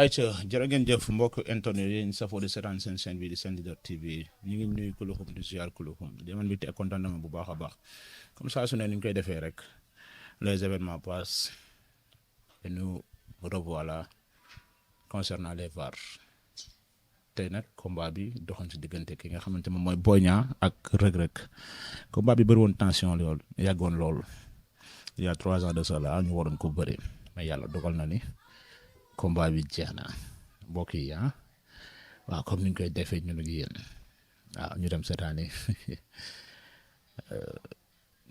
ayca jërë ngeen jëf mbokk internet yi ñu safoo di seetaan seen chaîne bi di Sen Leader TV ñu ngi nuyu kuluxum di ziar kuluxum di man bi te kontaan bu baax a baax comme ça su ne ni ñu koy defee rek les événements passent et nous revoilà concernant les VAR tey nag combat bi doxoon ci diggante ki nga xamante moom mooy Boy Niang ak Reug Reug combat bi bëri woon tension lool yàggoon lool il y a 3 ans de cela ñu waroon ko bëri mais yàlla dogal na ni combat bi jeex na mbokk yi waaw comme ni ñu koy defee ñun ak yéen waaw ñu dem seetaani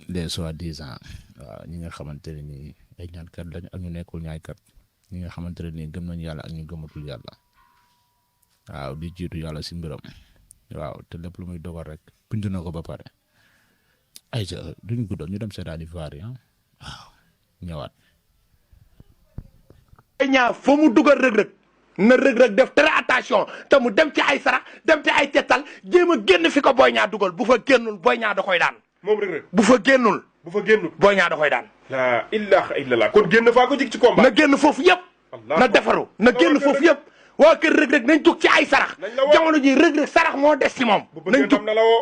les soi-disant waaw ñi nga xamante ne nii ay ñaankat lañ ak ñu nekkul ñaaykat ñi nga xamante ne nii gëm nañu yàlla ak ñu gëmatul yàlla waaw di jiitu yàlla si mbiram waaw te lépp lu muy dogal rek bind na ko ba pare ay duñ guddal ñu dem seetaani VAR yi waaw ñëwaat. ñaa fa mu dugal rëg-rëg na rëg-rëg def très attention te mu dem ci ay sarax dem ci ay tettal jéem a génn fi ko Boy Niang dugal bu fa génnul Boy Niang da koy daan moom rëg-rëg bu fa génnul Boy Niang da koy daan la ilaha illallah kon génn faa ko jig ci combat na génn foofu yëpp na defaru na génn foofu yëpp waa kër rëg-rëg nañ jug ci ay sarax jamono ji rëg-rëg sarax moo des ci moom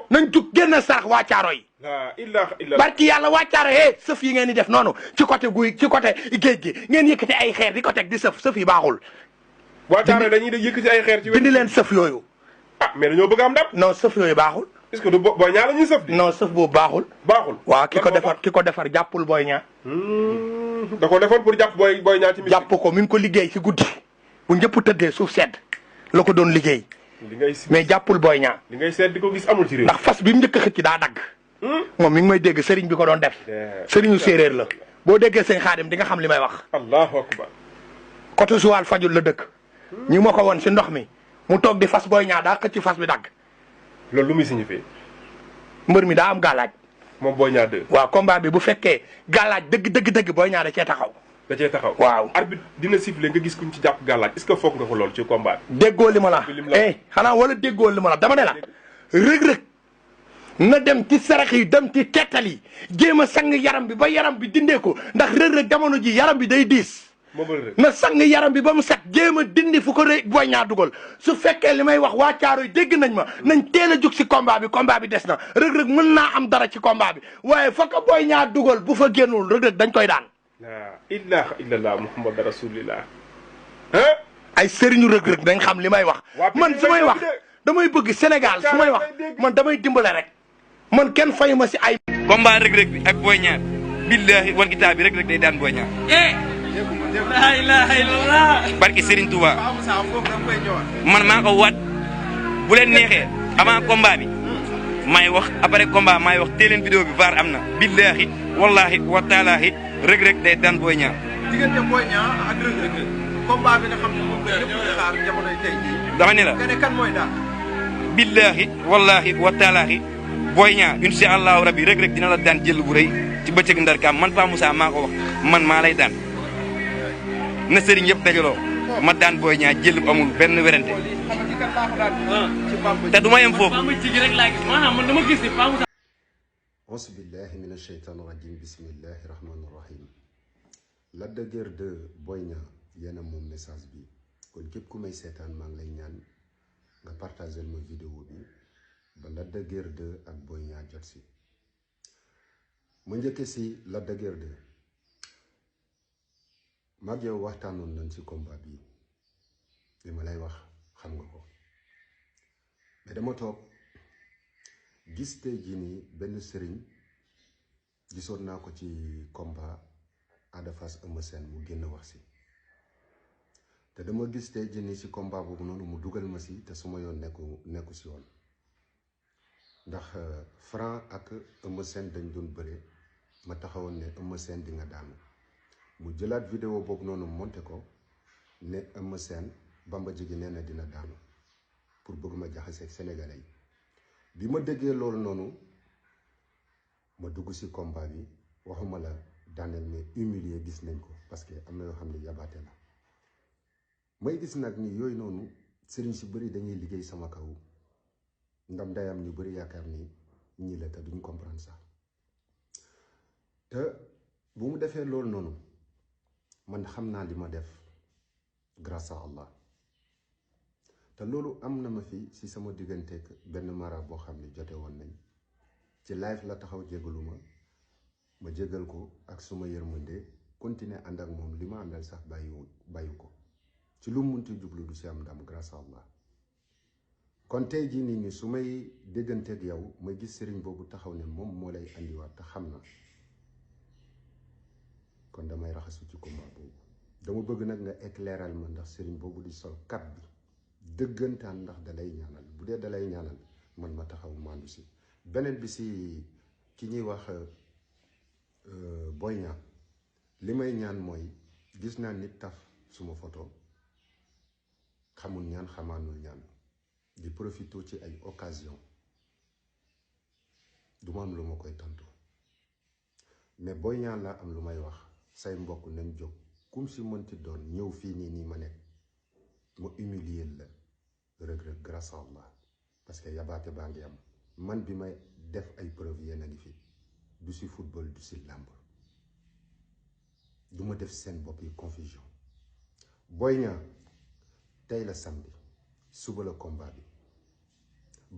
nañ jug génn sarax waa caaro yi la ilaha illallah barki yàlla waa caaro sëf yi ngeen di def noonu ci côté guy ci côté géej gi ngeen yëkkati ay xeer di ko teg di sëf yi baaxul waa caaro dañuy yëkkati ay xeer ci dindi leen sëf yooyu mais dañoo bëgg am ndam non sëf yooyu baaxul est-ce que du Boy Niang la ñuy sëf di non sëf boobu baaxul waaw ki ko defar jàppul Boy Niang da ko defoon pour jàpp Boy Niang ci jàpp ko mi ngi ko liggéey ci guddi bu ñëpp tëddee suuf sedd la ko doon liggéey mais jàppul Boy Niang li ngay seet di ko gis amul ci réew ndax fas bi mu njëkk a xëcc daa dagg moom mi ngi may dégg sëriñ bi ko doon def sëriñu séeréer la boo déggee sëñ Xaadim di nga xam li may wax allahu akbar côté Joal Fadiouth la dëkk ñu ma ko woon si ndox mi mu toog di fas Boy Niang daa xëcc fas bi dagg loolu lu muy signifié mbër mi daa am gàllaaj moom Boy Niang 2 waaw combat bi bu fekkee gàllaaj dëgg Boy Niang da cee taxaw waaw arbitre dina siffler nga gis kuñ ci jàpp gàllaaj est-ce que foog nga ko lool ci combat bi déggoo li ma la xanaa wala déggoo li ma la dama ne la rëg-rëg na dem ci sarax yi dem ci tettal yi jéem a sang yaram bi ba yaram bi dindee ko ndax rëg-rëg jamono ji yaram bi day diis na sang yaram bi ba mu set jéem a dindi fu ko Boy Niang dugal su fekkee li may wax waa caaro yi dégg nañ ma nañ teel a jug si combat bi des na rëg-rëg mën naa am dara ci combat bi waaye fa ko Boy Niang dugal bu fa génnul rëg-rëg dañ koy daan la ilaha illallah muhammad rasulillah ay sëriñu rëg-rëg dañ xam li may wax man su may wax damay bëgg Sénégal su may wax man damay dimbale rek man kenn fayu ma si ay combat rëg-rëg bi ak Boy Niang billahi wal kitaab bi rëg-rëg day daan Boy Niang la ilaha illallah barke Serigne Touba man maa ko waat bu leen neexee avant combat bi maay wax après combat maay wax teel leen vidéo bi VAR am na billahi wallahi wa taalaahi rëg-rëg day daan Boy Niang diggante Boy Niang ak rëg-rëg combat bi nga xam ne moom la ñëpp di xaar jamono tey jii dama ne la kan mooy daan billahi wallahi wa taalaahi Boy Niang insha allahu rabbi rëg-rëg dina la daan jël bu rëy ci bëccëg ndar kaam man Pa Moussa maa ko wax man maa lay daan na sëriñ yëpp dajaloo ma daan Boy Niang jël bu amul benn werante te du ma yem foofu auzu billahi mina sheytaani rajim bismillahi rahmaani rahim Lac de Guiers 2 Boy Niang yéen a moom message bi kon képp ku may seetaan maa ngi lay ñaan nga partagé ma vidéo bi ba Lac de Guiers 2 ak Boy Niang jot si ma njëkke si Lac de Guiers 2 maag yow waxtaanoon nañ ci combat bi li ma lay wax xam nga ko mais dama toog gis tey jii nii benn sëriñ gisoon naa ko ci combat Ada Fass Eumeu Sène mu génn wax si te dama gis tey jii nii ci combat boobu noonu mu dugal ma si te suma yoon nekku si woon ndax Franc ak Eumeu Sène dañ doon bëre ma taxawoon ne Eumeu Sène di nga daanu mu jëlaat vidéo boobu noonu monté ko ne Eumeu Sène Bamba Jigi nee na dina daanu pour bëgg ma jaxaseeg sénégalais yi bi ma déggee loolu noonu ma dugg ci combat bi waxuma la daaneel mais humilier gis nañ ko parce que am na yoo xam ne yabaate la may gis nag ni yooyu noonu sëriñ si bëri dañuy liggéey sama kaw ndam dayam ñu bëri yaakaar ni ñii la te duñ comprendre sax te bu mu defee loolu noonu man xam naa li ma def grâce à Allah te loolu am na ma fi si sama digganteeg benn mara boo xam ne jote woon nañ ci live la taxaw jégalu ma jégal ko ak suma yërmande continuer ànd ak moom li ma àndal sax bàyyi ko ci lu munti jublu du si am ndam grâce à Allah kon tey jii nii su may dégganteeg yow may gis sëriñ boobu taxaw ne moom moo lay andiwaat te xam na kon damay raxasu ci combat boobu dama bëgg nag nga éclairal ma ndax sëriñ boobu di sol kat bi dëggantaan ndax dalay ñaanal bu dee dalay ñaanal man ma taxaw maandu si beneen bi si ki ñuy wax Boy Niang li may ñaan mooy gis naa nit taf suma photo xamul ñaan xamaanul ñaan di profito ci ay occasion du ma am lu ma koy tontu mais Boy Niang laa am lu may wax say mbokk nañ jóg kum si mënti doon ñëw fii nii ma nekk ma humilier la Reug Reug grâce à Allah parce que yabaate baa ngi am man bi may def ay preuve yéen a ngi fi du si football du si làmb du ma def seen bopp yi confusion Boy Niang tey la samedi suba la combat bi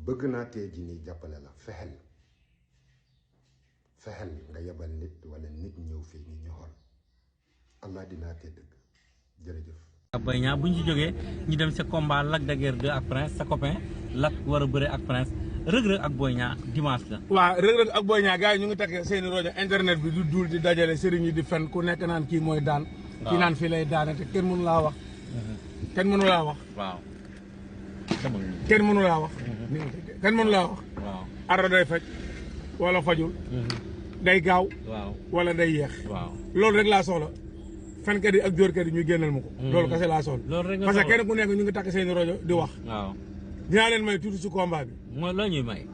bëgg naa tey ji nii jàppale la fexel nga yebal nit wala nit ñëw fii ni ñu xool Allah dinaa tee dëgg jërëjëf. Boy Niang bu ñu ci jógee ñu dem sa combat Lac de Guiers 2 ak Prince sa copain Lac war a bëre ak Prince Reug Reug ak Boy Niang dimanche la. waaw Reug Reug ak Boy Niang gars yi ñu ngi takk seeni rajo internet bi du duul di dajale sëriñ yi di fen ku nekk naan kii mooy daan. kii naan fii lay daane te kenn mënu laa wax. kenn mënu laa wax. waaw. kenn mënu laa wax. kenn mënu laa wax. waaw. ardo day faj wala fajul. day gaaw. waaw wala day yeex. waaw loolu rek laa soxla. fenkat yi ak jóorkat yi ñu génnal ma ko. loolu kese laa soxla. loolu rek parce que kenn ku nekk ñu ngi takk seeni rajo di wax. waaw. dinaa leen may tuuti si combat bi. mooy loo ñuy may.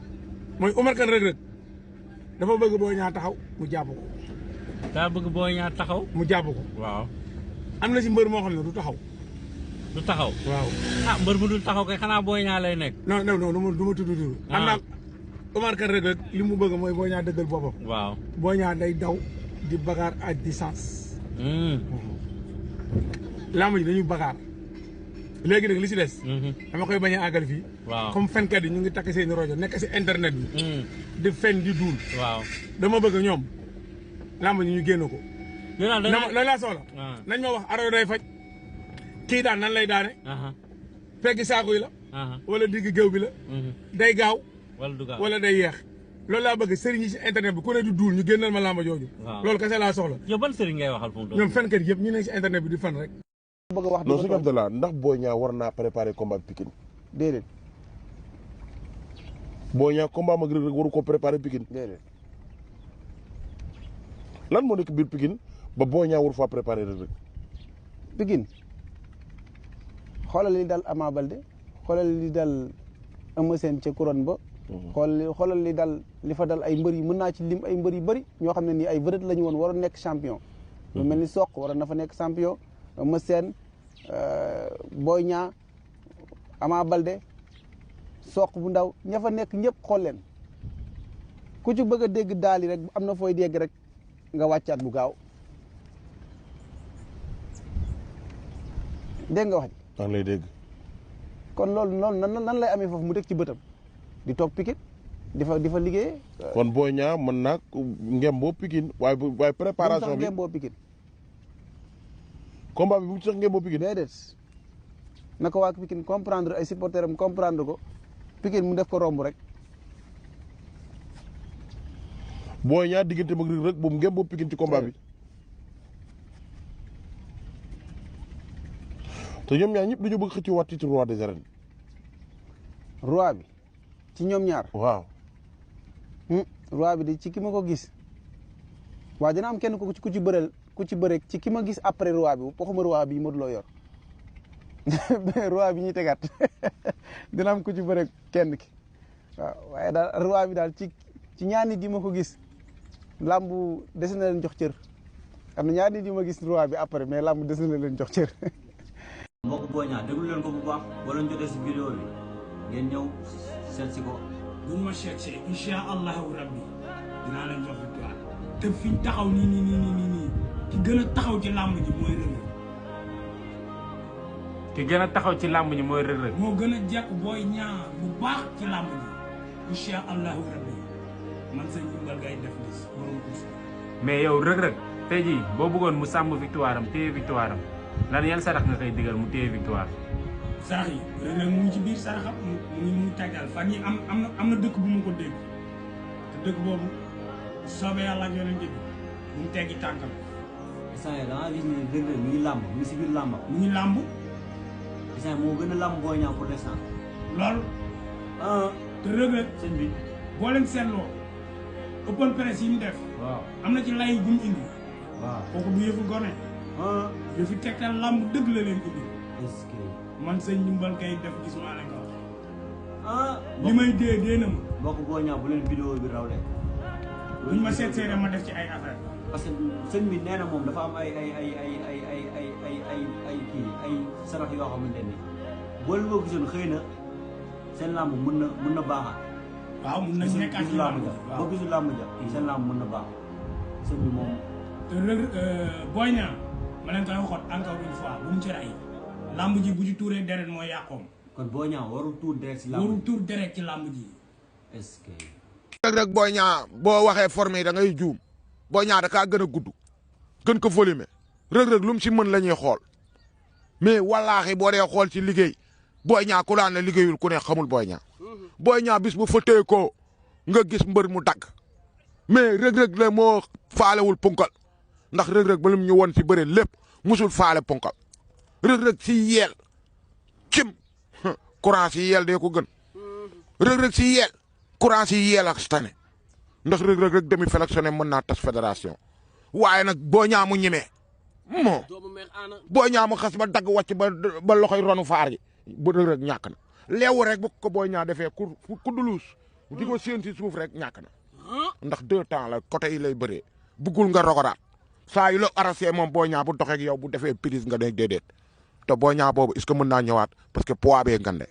mooy Omar Kane Reug Reug dafa bëgg Boy Niang taxaw mu jàpp ko. daa bëgg Boy Niang taxaw. mu jàpp ko. waaw. am na si mbër moo xam ne du taxaw. du taxaw. waaw. ah mbër bu dul taxaw kay xanaa Boy Niang lay nekk. non du ma tudd tur. am naa Omar Kane Reug Reug li mu bëgg mooy Boy Niang dëggal boppam. waaw. Boy Niang day daw di bagaar à distance. lamb ji dañuy bagaar. léegi nag li si des. dama koy bañ a àggal fii. waaw comme fenkat yi ñu ngi takk seeni rajo nekk si internet bi. di fen di duul. waaw. dama bëgg ñoom lamb ji ñu génn ko. lan laa soxla. nañ ma wax ardo day faj. kii daan nan lay daane. peggi saako yi la. wala digg géew bi la. day gaaw. wala du gaaw wala day yeex. loolu laa bëgg sëriñ yi si internet bi ku ne di duul ñu génnal ma lamba jooju. loolu kese laa soxla. yow ban sëriñ ngay waxal fu mu doon. ñoom fenkat yëpp ñu nekk si internet bi di fan rek. bëgg a wax non sëñ Abdallah ndax Boy Niang war naa préparer combat Pikine. déedéet. Boy Niang combat mag Reug Reug waru ko préparer Pikine. déedéet. lan moo nekk biir Pikine ba Boy Niang waru faa préparer Reug Reug. Pikine xoolal li dal Ama Baldé xoolal li dal Eumeu Sène ca couronne ba. xoolal li dal li fa dal ay mbër yi mën naa ci lim ay mbër yu bëri ñoo xam ne nii ay vedette la ñu woon waroon nekk champion. lu mel ni Sokh waroon na fa nekk champion. Eumeu Sène Boy Niang Ama Baldé Sokh bu ndaw ña fa nekk ñëpp xool leen ku ci bëgg a dégg daal yi rek am na fooy dégg rek nga wàccaat bu gaaw dégg nga wax ji. maa ngi lay dégg. kon loolu nan lay amee foofu mu teg ci bëtam di toog Pikine di fa liggéeyee. kon Boy Niang mën naa ngemboo Pikine waaye préparation bi ngemboo Pikine. combat bi bu ci sax ngemboo Pikine. déedéet na ko waa Pikine comprendre ay supporters am comprendre ko Pikine mu def ko romb rek. Boy Niang diggante mag Reug Reug boobu ngemboo Pikine ci combat bi. te ñoom ñaar ñëpp dañu bëgg xëcc waat titre roi des arènes. roi bi ci ñoom ñaar. waaw. roi bi de ci ki ma ko gis waaw dina am kenn ku ci bëreel ku ci bëre ci ki ma gis après roi bi waxuma roi bi Modou Lo yor roi bi ñuy tegaat dina am ku ci bëre kenn ki waaw waaye daal roi bi daal ci ñaar nit yi ma ko gis làmb des na leen jox cër am na ñaar nit yi ma gis roi bi après mais làmb des na leen jox cër. mbokk Boy Niang déglu leen ko bu baax wala ñu jotee si vidéo bi ngeen ñëw seet si ko. buñ ma seetsee incha allahu rabbi dinaa leen jox victoire te fiñ taxaw nii ki gën a taxaw ci làmb ji mooy Reug Reug ki gën a taxaw ci làmb ñi mooy Reug Reug. moo gën a jekk Boy Niang bu baax ci làmb ji incha allahu rabbi man sa Ndioumbal Gaye def gis borom ko mais yow Reug Reug tey jii boo bëggoon mu sàmm victoire am téye victoire am lan yan sarax nga koy digal mu téye victoire. sarax yi Reug Reug mu ngi ci biir saraxam mu tegal fan yi am na dëkk bu mu ko dégg te dëkk boobu soobee yàlla ak yonent bi mu teggi tànkam. instant yii da ngaa gis ne Reug Reug mu ngi làmb mu ngi si biir làmbam. mu ngi làmb. instant moo gën a làmb Boy Niang pour l'instant. loolu. te Reug Reug seen bi boo leen seetloo open press yi mu def. waaw am na ci lay bu mu indi. waaw kooku du yëfu gone. yëfu tegtal làmb dëgg la leen indi. est-ce que. man sa Ndioumbal Gaye def gis maa leen ko wax. li may dee na ma. mbokk Boy Niang bu leen vidéo bi raw de. buñ ma seet seere ma def ci ay affaire parce que sëñ bi nee na moom dafa am ay kii ay sarax yoo xamante ni boo leen ko gisoon xëy na seen làmb mën na baaxaat. waaw mën na nekkaat ci làmb ja boo gisul làmb ja seen làmb mën na baax sëñ bi moom. te Boy Niang ma leen koy waxoon encore une fois bu mu ci ray làmb ji bu ci tuuree deret mooy yàqoom. kon Boy Niang warul tuur deret ci làmb ji warul tuur deret ci làmb ji. est-ce que. rek Boy Niang boo waxee formé da ngay juum Boy Niang da kaa gën a gudd gën ko volume Reug Reug lu mu si mën la ñuy xool mais wallaahi boo dee xool ci liggéey Boy Niang ku daan la liggéeyul ku ne xamul Boy Niang Boy Niang bis bu fëttee ko nga gis mbër mu dagg mais Reug Reug la moo faalewul punkal ndax Reug Reug ba lu ñu woon si bëre lépp musul faale punkal Reug Reug si yeel cim courant si yeel dee ko gën Reug Reug si yeel courant yi yeel ak tane ndax Reug Reug rek demi sélectionné mën naa tas fédération waaye nag Boy Niang mu ñemee moo Boy Niang mu xas ba dagg wàcc ba loxoy ronu faar yi bu Reug Reug ñàkk na leewu rek bu ko Boy Niang defee ku duluus di ko séen si suuf rek ñàkk na ndax 2 temps la côté yi lay bëree buggul nga rogoraat saa yu la arrêté moom Boy Niang bu doxee ak yow bu defee prise nga ne déedéet te Boy Niang boobu est-ce que mën naa ñëwaat parce que poids bee ngande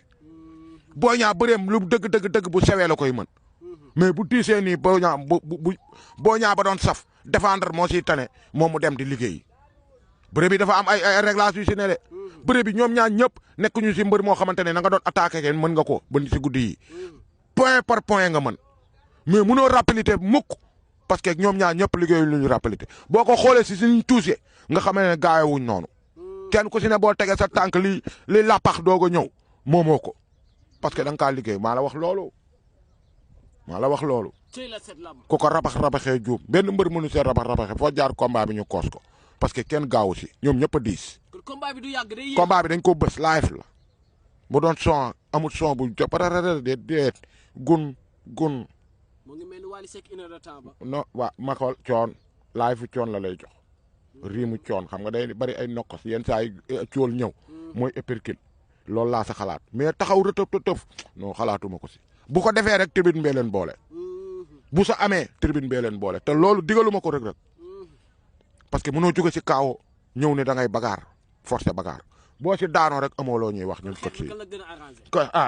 Boy Niang bëreem lu dëgg bu sewee la koy mën mais bu tiisee nii Boy Niang Boy Niang ba doon saf défendre moo siy tane moom mu dem di liggéeyi bëre bi dafa am ay réglage yu si ne de bëre bi ñoom ñaar ñëpp nekk ñu si mbër moo xamante ne na nga doon attaqué kenn mën nga ko ba si guddi yi point par point nga mën mais mënoo rapidité mukk parce que ñoom ñaar ñëpp liggéeyu lu ñu rapidité boo ko xoolee si suñu tuusee nga xamee ne gaayewuñ noonu kenn ku si ne boo tegee sa tànk li làppax doog a ñëw moomoo ko parce que da nga kaa liggéey maa la wax loolu ku ko rabaxee juum benn mbër mënu see rabaxee foo jaar combat bi ñu koos ko parce que kenn gaawu si ñoom ñëpp a diis. combat bi dañ ko bës live la bu doon son amul son bu jopparara déet gun. non waa ma xool coon live coon la lay jox riimu coon xam nga day bari ay nokkos yenn saa yi cool ñëw mooy épercule loolu laa sa xalaat mais taxaw rëtëf non xalaatuma ko si bu ko defee rek tribune bee leen boole bu sa amee tribune bee leen boole te loolu digaluma ko Reug Reug parce que mënoo jóge si kaawo ñëw ne da ngay bagaar forcé bagaar boo si daanoo rek amoo loo ñuy wax ñun ko si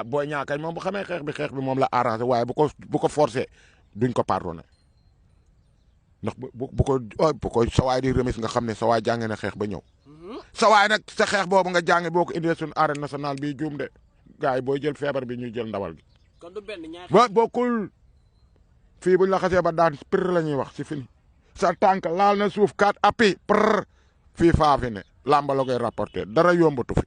Boy Niang kañ moom bu xamee xeex bi moom la arrangé waaye bu ko forcé duñ ko pardonné ndax bu ko sawaay di remise nga xam ne sawaay jàngee na xeex ba ñëw sawaay nag sa xeex boobu nga jànge boo ko indee suñu arène nationale bi juum de gars yi booy jël feebar bi ñuy jël ndawal gi bokkul fii buñ la xasee ba daan pir la ñuy wax si fini sa tànk laal na suuf 4 appuis pr fii faa fi ne làmba la koy rapporté dara yombatu fi